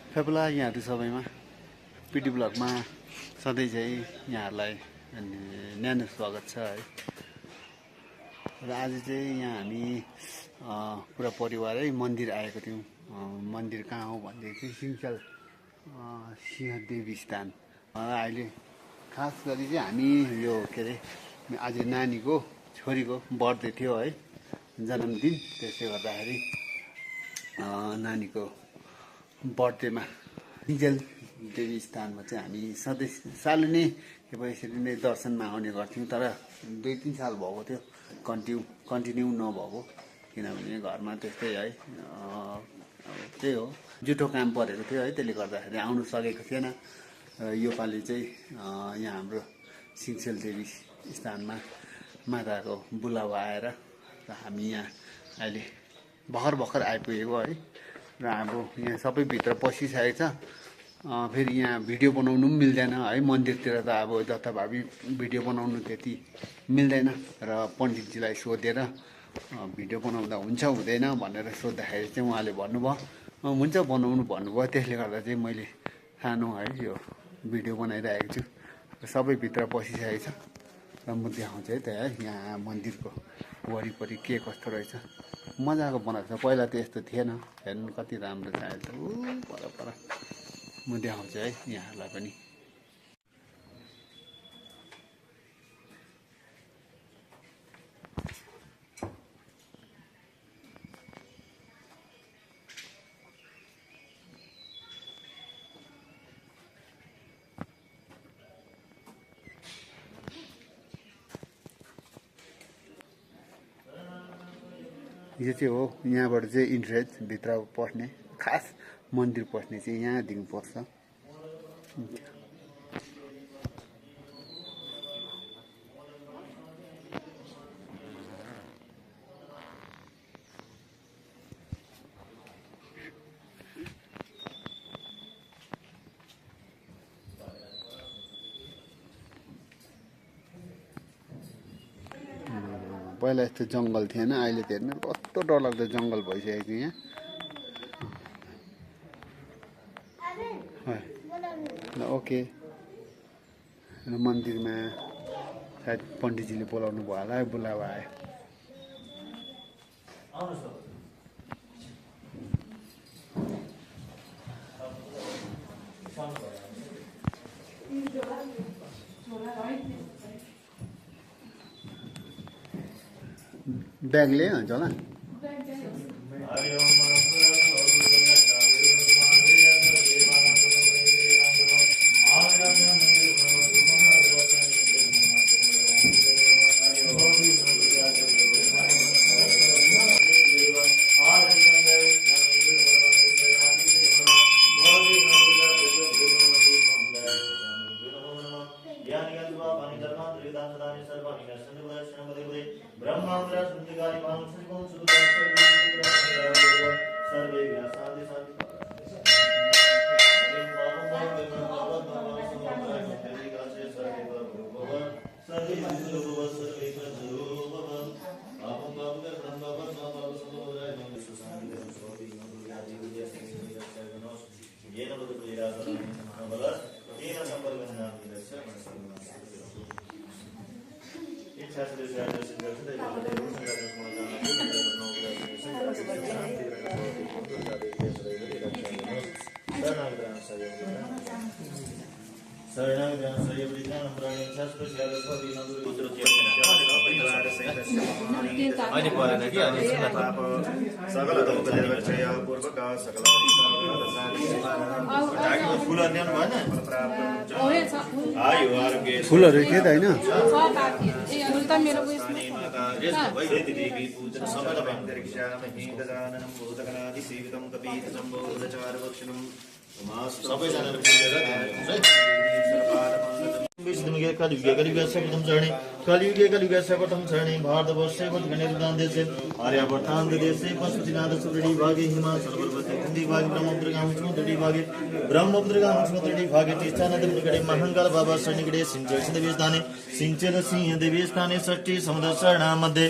Fabula यहाँहरू सबैमा PT ब्लगमा सधैँ चाहिँ यहाँहरूलाई न्यानो स्वागत छ है। र आज चाहिँ यहाँ हामी पुरा परिवारै मन्दिर आएको थियौँ। मन्दिर कहाँ हो भनेदेखि सिङ्चेल सिंहदेवी स्थान। अहिले खास गरी चाहिँ हामी यो के अरे आज नानीको छोरीको बर्थडे थियो है, जन्मदिन। त्यसले गर्दाखेरि नानीको बर्थडेमा सिङ्चेल देवी स्थानमा चाहिँ हामी सधैँ साल नै यसरी नै दर्शनमा आउने गर्थ्यौँ। तर 2-3 साल भएको थियो कन्टिन्यू नभएको, किनभने घरमा त्यस्तै है त्यही हो, जुठो काम परेको थियो है, त्यसले गर्दाखेरि आउनु सकेको थिएन। योपालि चाहिँ यहाँ हाम्रो सिङ्चेल देवी स्थानमा माताको बुलावा आएर र हामी यहाँ अहिले भर्खर आइपुगेको है। र अब यहाँ सबै भित्र पसिसकेको छ। फेरि यहाँ भिडियो बनाउनु पनि मिल्दैन है, मन्दिरतिर त अब जताभावी भिडियो बनाउनु त्यति मिल्दैन। र पण्डितजीलाई सोधेर भिडियो बनाउँदा हुन्छ हुँदैन भनेर सोद्धाखेरि चाहिँ उहाँले भन्नुभयो हुन्छ बनाउनु भन्नुभयो। त्यसले गर्दा चाहिँ मैले सानो है यो भिडियो बनाइरहेको छु। सबै भित्र पसिसकेको छ र म देखाउँछु है त है यहाँ मन्दिरको वरिपरि के कस्तो रहेछ। मजाको बनाएको छ, पहिला त यस्तो थिएन। हेर्नु कति राम्रो छ अहिले त। पर म देखाउँछु है यहाँहरूलाई पनि। यो चाहिँ हो, यहाँबाट चाहिँ इन्ट्रेन्स भित्र पस्ने, खास मन्दिर पस्ने चाहिँ यहाँदेखि पर्छ। पहिला यस्तो जङ्गल थिएन, अहिले त हेर्नु कस्तो डरलाग्दो जङ्गल भइसकेको यहाँ। ल ओके। र मन्दिरमा सायद पण्डितजीले बोलाउनु भयो होला, बुलावा आयो। ब्याग लियो हुन्छ होला। फुलहरू थियो त होइन? कलियुगे कलियुगेशपथम शरणे भारतवर्षे वदगणेरुदान देशे आर्यावर्तान्त देशे पशुपतिनाथ सुदृढ़ी भागे हिमाचल पर्वते कुंदी भागे ब्रह्मपुत्रगामुष्मतृढ़ी भागे ब्रह्मपुत्रगामुष्मतृढ़ी भागे तीर्थानद निकटे महंकाल बाबा शनिकटे सिंचल देवी स्थाने सिंचल सिंह देवी स्थाने षष्ठी समुद्र शरणा मध्ये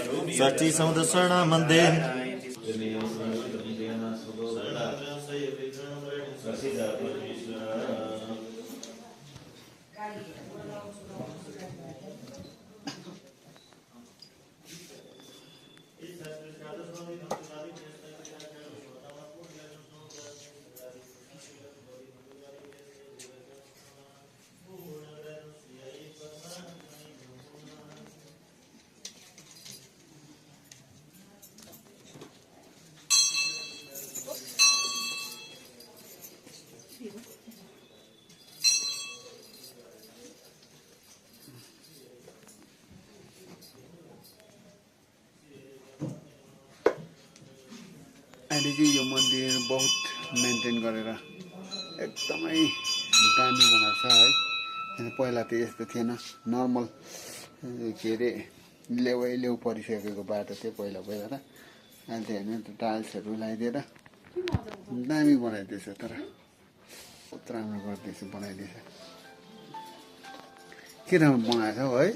अहिले चाहिँ यो मन्दिर बहुत मेन्टेन गरेर एकदमै दामी बनाएको छ है। पहिला त यस्तो थिएन, नर्मल के अरे लेउ परिसकेको बाटो थियो पहिला पहिला त। अहिले त हेर्नु त टाइल्सहरू लगाइदिएर दामी बनाइदिएछ, तर बहुत राम्रो गरिदिएछ, बनाइदिएछ। के राम्रो बनाएको छ हौ है।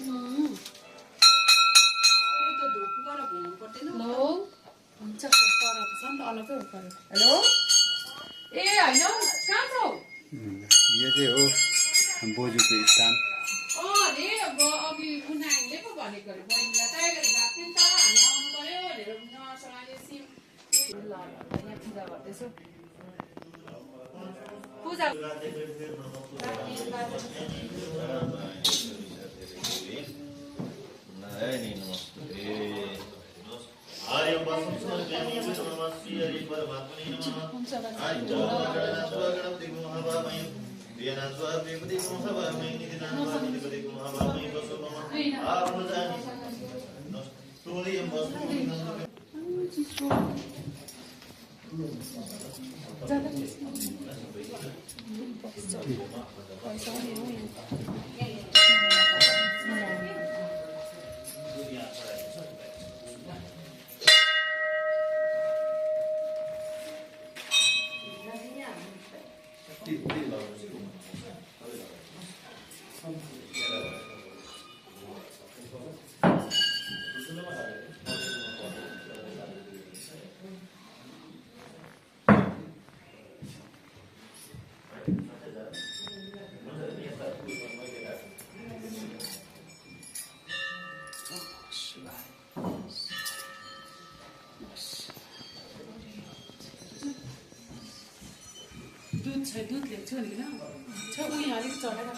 हेलो ए होइन कहाँ छौ? यो चाहिँ हो बोजूको स्थान। अरे अब अघि मुनाले पो भनेको अरे बहिनीलाई टाइगर भएको थियो नि त, हामी आउनु पर्यो भनेर नसँगले सिम ल यहाँ पूजा गर्दैछु। पूजा आर्य वसुंधरा ज्ञानी विष्णुमस्ति हरि परमात्मने नमः। आर्य गणपति महाभावै दियाना स्वाभिपति महाभावै निधिनाथ स्वाभिपति महाभावै वसु मम आत्मजानि नस्तुलियं दुध छ, दुध ल्याउँछु भनेको छ उयो अलिक चढाएर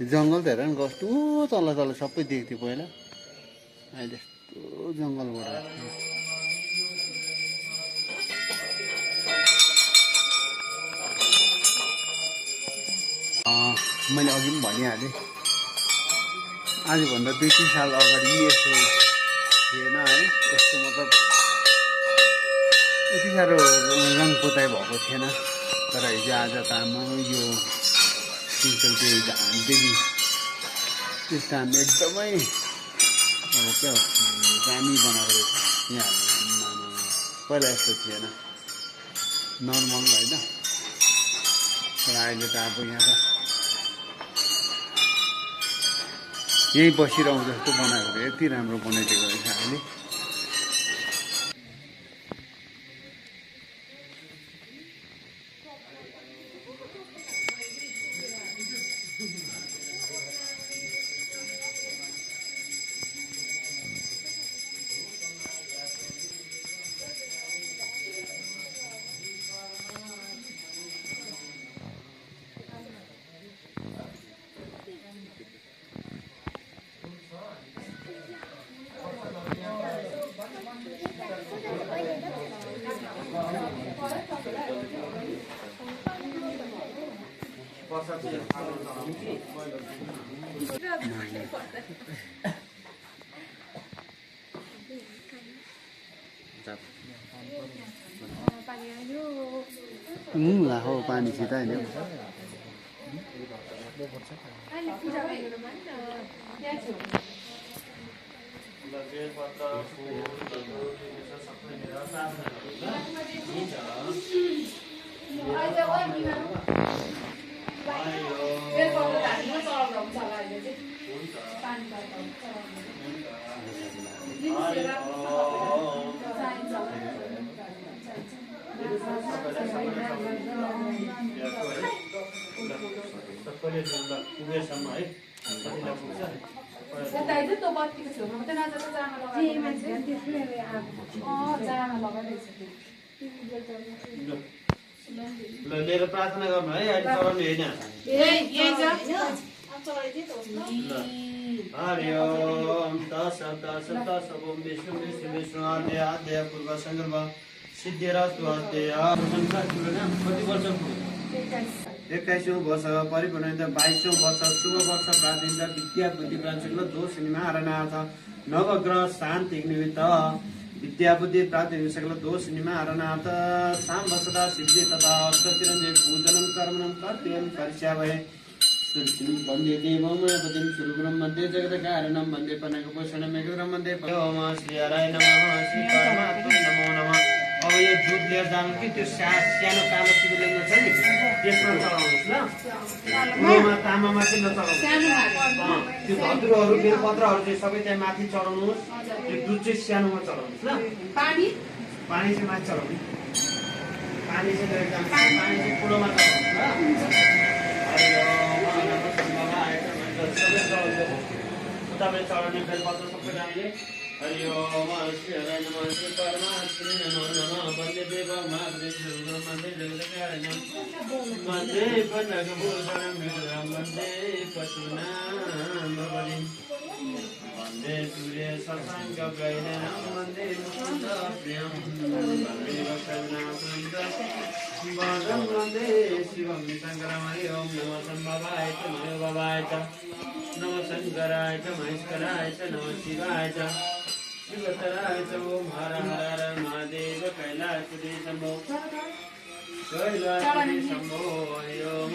जङ्गल त हेर न कस्तो तल तल सबै देख्थ्यो पहिला, अहिले यस्तो जङ्गलबाट मैले अघि पनि भनिहालेँ, आजभन्दा 2-3 साल अगाडि यस्तो थिएन है। यस्तो मतलब यति साह्रो रङ पोताइ भएको थिएन। तर हिजो आज त आमा यो सिङ्कल देवी स्थान एकदमै अब क्या दामी बनाएको यहाँ पहिला यस्तो थिएन, नर्मल होइन। तर अहिले त अब यहाँ त यहीँ बसिरहँ जस्तो बनाएको, यति राम्रो बनाइदिएको रहेछ अहिले। लाखो पानी छिटा होइन। सबैले उबेरसम्म है कतिलाई पुग्छ त्यो बत्तीको छेउमा मात्रै नजान्छ जामा जामा लगाइरहेछ ल लिएर प्रार्थना गर्नु है अहिले चलाउने होइन हरि ओम तस तस तस ओम विष्णु विष्णु विष्णु आद्य आद्य पूर्व संकल्प सिद्धिरस्तु अद्य कति वर्ष 21औं वर्ष परिपूर्ण 22औं वर्ष शुभ वर्ष प्राप्तिन्छ विद्या बुद्धि प्राञ्चल दोष निमा हरनाथ नवग्रह शान्ति निमित्त विद्या बुद्धि प्राप्ति सकल दोष निमा हरनाथ साम सदा सिद्धि तथा अष्टचिरञ्जीव पूजनं कर्मणं कर्तव्यं कर्ष्यावहे वन्दे देवं पतिं सुरगुरुं वन्दे जगत्कारणं वन्दे पनकभूषणं मेघवरं वन्दे ओम श्री हराय नमः श्री परमात्मने नमो नमः अब यो दुध लिएर जानु कि त्यो सानो कालो शिवलिङ्ग छ नि त्यसमा चढाउनुहोस् ल तामामा चाहिँ नचढाउनुहोस् त्यो धतुरोहरू बेलपत्रहरू चाहिँ सबै त्यहाँ माथि चढाउनुहोस् त्यो दुध चाहिँ सानोमा चढाउनुहोस् ल पानी चाहिँ माथि चढाउनु पानी चाहिँ ठुलोमा चढाउनुहोस् ल तपाईँले चढाउने बेलपत्र सबै राम्रले हरि ओम श्री हराय नमः श्री परमात्मने नमो नमः वन्दे देवं मातरं सुरगुरुं वन्दे जगत्कारणं वन्दे पन्नगभूषणं मेघवरं वन्दे पशूनां बलिं वन्दे सूर्य शशाङ्कगगनं वन्दे मुकुन्दप्रियं वन्दे वक्रगणासुन्दरं वन्दे शिवं शङ्करं हरि ओम नमः शम्भवाय च महाभवाय च नमः शङ्कराय च महेश्वराय च नमः शिवाय च शिवतराय च ओम हर हर महादेव कैलासपति शम्भो कैलासपति शम्भो हरि ओम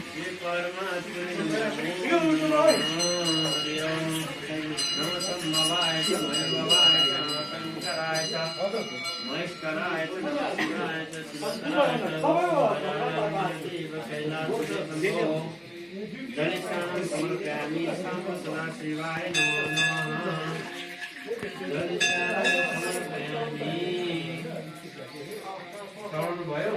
श्री परमात्मने नमः हरि ओम नमः शम्भवाय च महाभवाय च नमः शङ्कराय च महेश्वराय च नमः शिवाय च शिवतराय च ओम हर हर महादेव कैलासपति शम्भो दलितानां समर्पयामि साम्बसदा शिवाय नमो नमः दलितानां समर्पयामि चढाउनु भयो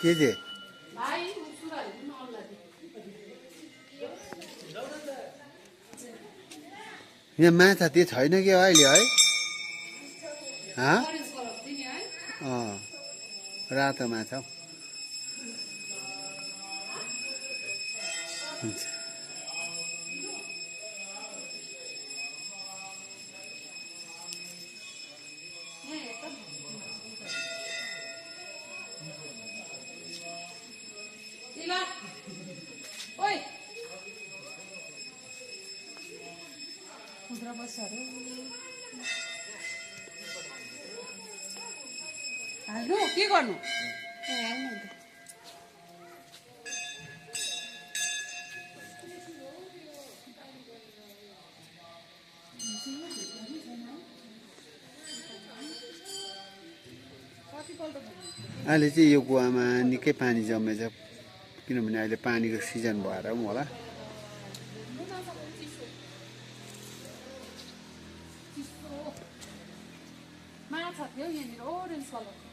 के जे यहाँ माछा त्यो छैन कि अहिले है रातो माछा हुन्छ हाल्नु के गर्नु अहिले चाहिँ यो कुवामा निकै पानी जमेछ किनभने अहिले पानीको सिजन भएर पनि होला माछा थियो यहाँनिर ओरेन्ज कलर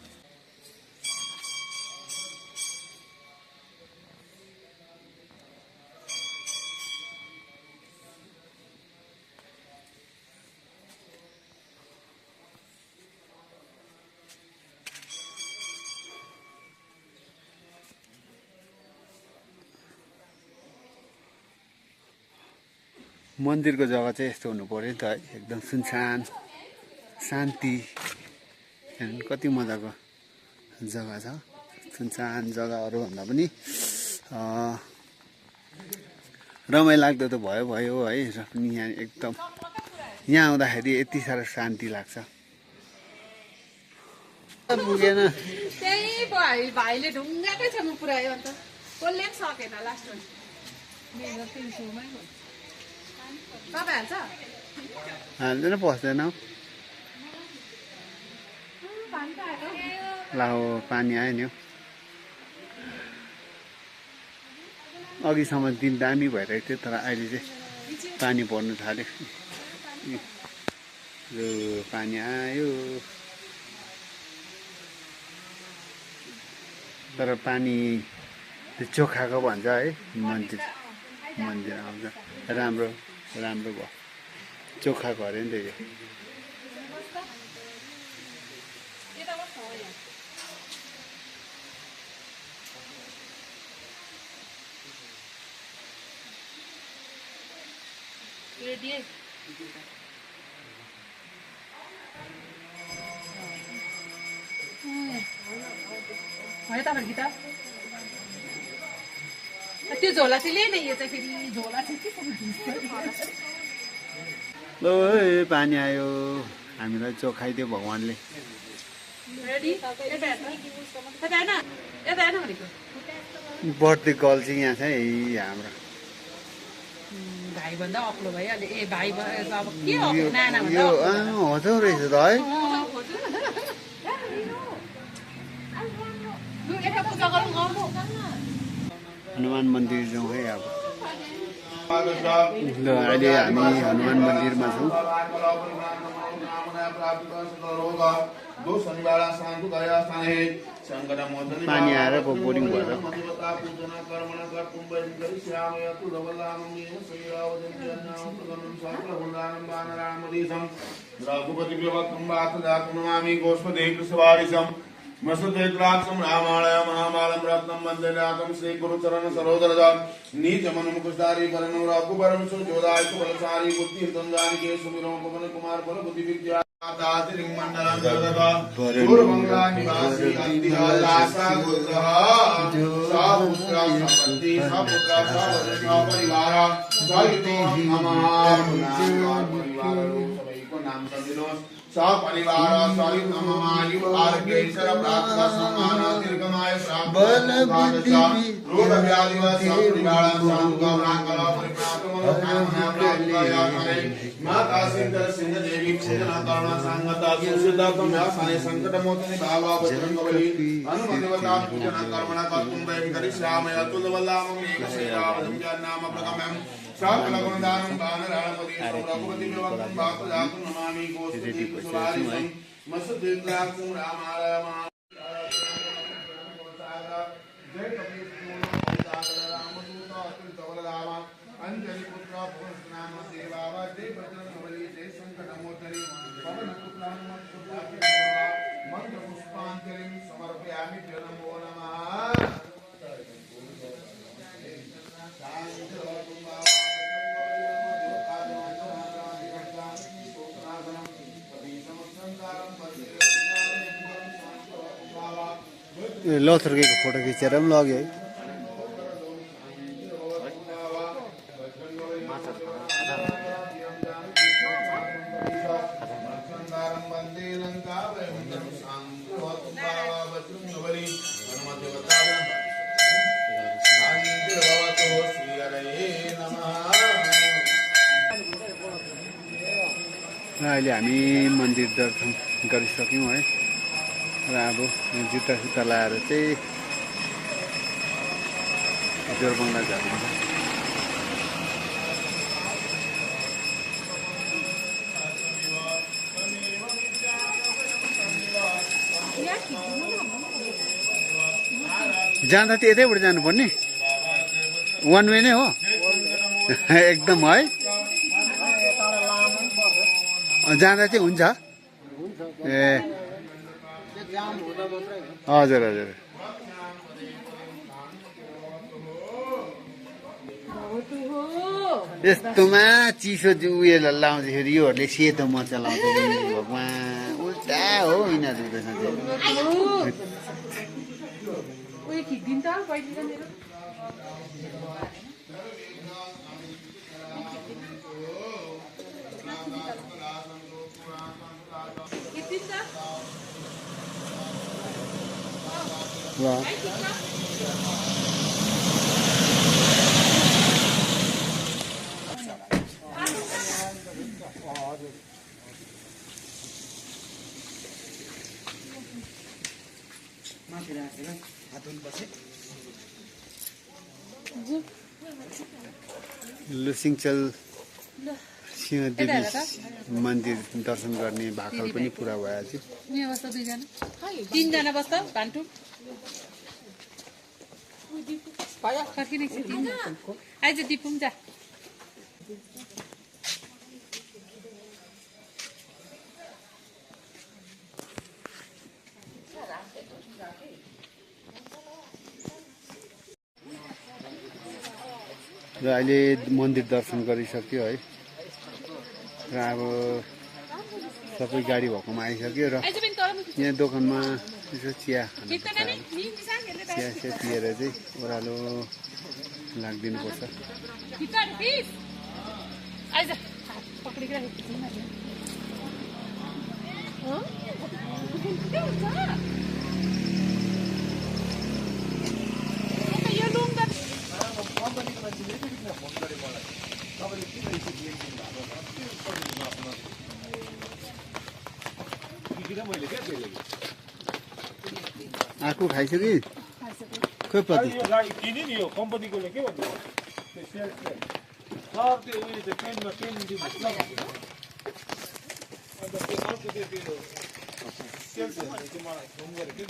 मन्दिरको जग्गा चाहिँ यस्तो हुनु पर्यो नि त एकदम सुनसान शान्ति कति मजाको जग्गा छ सुनसान जग्गाहरू भन्दा पनि रमाइलो लाग्दो त भयो है र पनि यहाँ एकदम यहाँ आउँदाखेरि यति साह्रो शान्ति लाग्छ पुगेन त्यही भाइले ढुङ्गाकै छेउमा पुऱ्यायो अन्त कसले पनि सकेन लास्टमा मेरो 300 मै हो तपाईँ हाल्छ हाल्दैन पस्दैन पानी त आयो ला हो पानी आयो नि हौ अघिसम्म दिन दामी भइरहेको थियो तर अहिले चाहिँ पानी पर्नु थाल्यो यो पानी आयो तर पानी त्यो चोखाको भन्छ है मन्दिर आउँछ राम्रो भयो चोखाको अरे नि त यो रेडी है त गीता त्यो झोला चाहिँ लिएन यो चाहिँ फेरि झोला चाहिँ के ल है पानी आयो हामीलाई चोखाइदियो भगवान्ले रेडी बर्थडे कल चाहिँ यहाँ छ है हाम्रो भाइभन्दा अग्लो भइहाल्यो ए भाइ अब के अग्लो नाना भन्दा यो हजुर रहेछ त है हनुमान मन्दिर जाउँ है अब ल अहिले हामी हनुमान मन्दिरमा छौँ पानी आएर पो बोरिङ भएर मसुद्वेक्लाक्षं रामालय महामालम रत्नम वंदनाकं श्री गुरुचरण सरोदरज नीच मनुमुकुशधारी वरणं रघुवरं सुजोदाय कुलसारी बुद्धि तुंगानिके सुमिरो पवन कुमार कुल बुद्धि विद्या दातिरिंग मंडलं जगदा सूरमंगला निवासी अंतिहालासा गुरुः सापुत्रा संपत्ति सापुत्रा सावरण्य परिवार जयतो नमः परिवार सबै को नाम संदिनो परिवार सहित ममायु आर्गेश्वर प्राप्त सम्मान दीर्घमाय बल बुद्धि रोग व्याधि व संपरिवार संगमनाकल परिप्राप्त माता सिंह देवी पूजना करुणा संगता सुसिद्धम व्यासाने संकट मोचने भावा बजरंगबली हनुमदेवता पूजना कर्मणा कर्तुं वयं करिष्यामि अतुलवल्लामं एकशैलावधं नाम प्रगमं साकलगुणदानं वानराणपति रघुपति विवक्तं वातजातं नमामि गोस्पति कुशलारिसं मसुद्वेक्लाक्षं रामालय अंजलि पुत्र नाम देवावा जय बजरंगबली जय संकटमोचनी पवन पुत्रानुमत मंत्र पुष्पांजलिं समर्पयामि नमो नमः लोथर्केको फोटो खिचेर पनि लग्यो है अहिले हामी मन्दिर दर्शन गरिसक्यौँ है र अब जुत्ता सुत्ता लाएर चाहिँ जोरबङ्गला जान्छ जाँदा चाहिँ यतैबाट जानुपर्ने वान वे नै हो एकदम है जाँदा चाहिँ हुन्छ ए हजुर हजुर यस्तोमा चिसो उयो लाउँदाखेरि योहरूले सेतो मर्चा लाउँदाखेरि भगवान् उल्टा हो यिनीहरू किती छ ल लुसिङचल सिंहदेवी मन्दिर दर्शन गर्ने भाकल पनि पुरा भएछ। यहाँ बस्छ दुईजना तीनजना बस्छ भान्टु भयो फर्किने आइज दिपुम जा र अहिले मन्दिर दर्शन गरिसक्यो है र अब सबै गाडी भएकोमा आइसक्यो र यहाँ दोकानमा यसो चिया चिया पिएर चाहिँ ओह्रालो लाग्दिनुपर्छ। आइज पक्रिएर यो लुङ त आएको खाइसक्यो कि खोइ प्रति किने नि यो कम्पनीकोले के भन्नु सर त्यो उयो चाहिँ पेनमा पेन दिनुहोस् न अन्त त्यो अर्को त्यो सेल्सहरूले चाहिँ मलाई फोन गरेको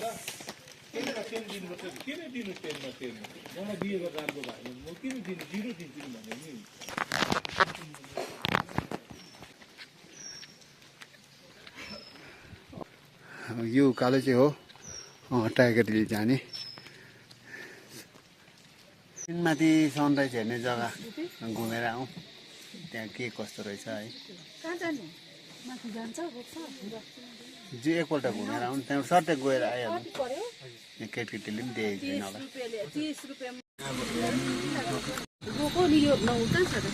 थियो नि त पेन दिनुपर्छ किन दिनु पेनमा पेन मलाई दिएको राम्रो भयो म किन दिनु 0 दिन्छु नि भने नि यो उकालो चाहिँ हो टाइगर हिल जाने माथि सनराइज हेर्ने जग्गा घुमेर आउँ त्यहाँ के कस्तो रहेछ है कहाँ जाने माथि जान्छ जो एकपल्ट घुमेर आउँ त्यहाँबाट सट्टै गएर आइहाल्नु यहाँ केटीकेटीले पनि देखेको छैन होला 30 रुपैयाँ गएको नि यो नौ कहाँ छ त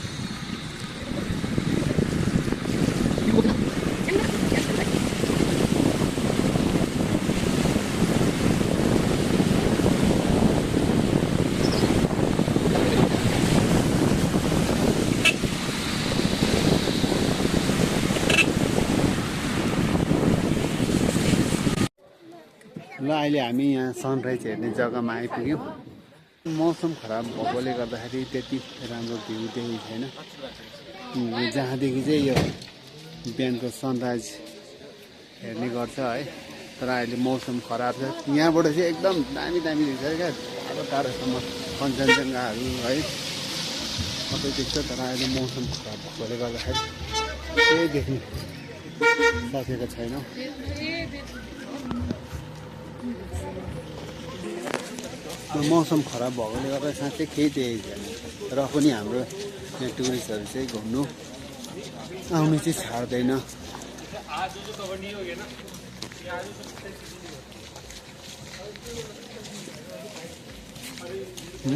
ल अहिले हामी यहाँ सनराइज हेर्ने जग्गामा आइपुग्यौँ। मौसम खराब भएकोले गर्दाखेरि त्यति राम्रो भ्यू देखेको छैन। जहाँदेखि चाहिँ यो बिहानको सनराइज हेर्ने गर्छ है। तर अहिले मौसम खराब छ। यहाँबाट चाहिँ एकदम दामी दामी देख्छ क्या टाढो टाढोसम्म कञ्चनजङ्घाहरू है सबै देख्छ। तर अहिले मौसम खराब भएकोले गर्दाखेरि केही देख्नु सकेको छैन। मौसम खराब भएकोले गर्दा साँच्चै केही देखेको छैन। र पनि हाम्रो यहाँ टुरिस्टहरू चाहिँ घुम्नु आउनु चाहिँ छाड्दैन।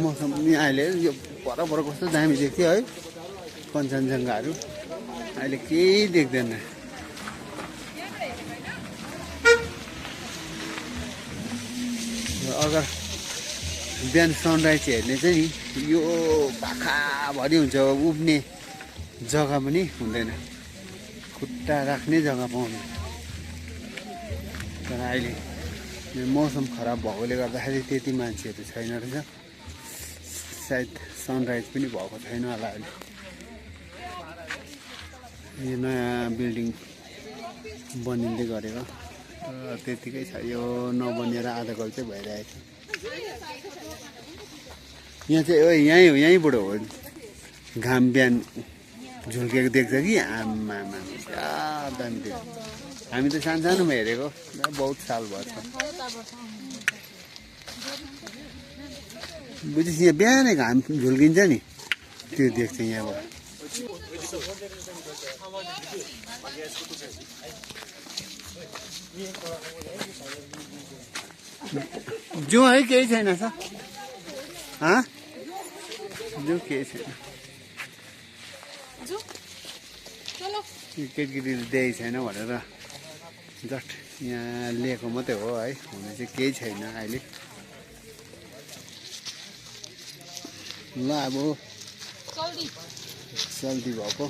मौसम नि अहिले यो पर कस्तो दामी देख्थ्यो है कञ्चनजङ्घाहरू अहिले केही देख्दैन। अगर बिहान सनराइज हेर्ने चाहिँ यो पाखाभरि हुन्छ उब्ने जग्गा पनि हुँदैन खुट्टा राख्ने जग्गा पाउने। तर अहिले मौसम खराब भएकोले गर्दाखेरि त्यति मान्छेहरू छैन रहेछ। सायद सनराइज पनि भएको छैन होला अहिले। यो नयाँ बिल्डिङ बनिँदै गरेको त्यतिकै छ। यो नबनिएर आधा गल चाहिँ भइरहेको छ। यहाँ चाहिँ यहीँबाट हो घाम बिहान झुल्केको देख्छ कि आमामा क्या दामी देख्छ। हामी त सानोमा हेरेको बहुत साल भएछ। बुझिस् यहाँ बिहानै घाम झुल्किन्छ नि त्यो देख्छ यहाँबाट। जो है केही छैन छ जो केही छैन जाऊ चलो केटीकेटीले देखेको छैन भनेर जस्ट यहाँ लिएको मात्रै हो है हुन चाहिँ केही छैन अहिले ल अब चल्दी चल्ती भएको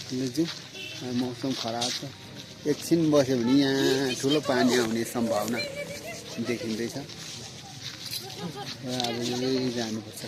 जाउँ मौसम खराब छ एकछिन बस्यो भने यहाँ ठुलो पानी आउने सम्भावना देखिँदैछ र अब यही जानुपर्छ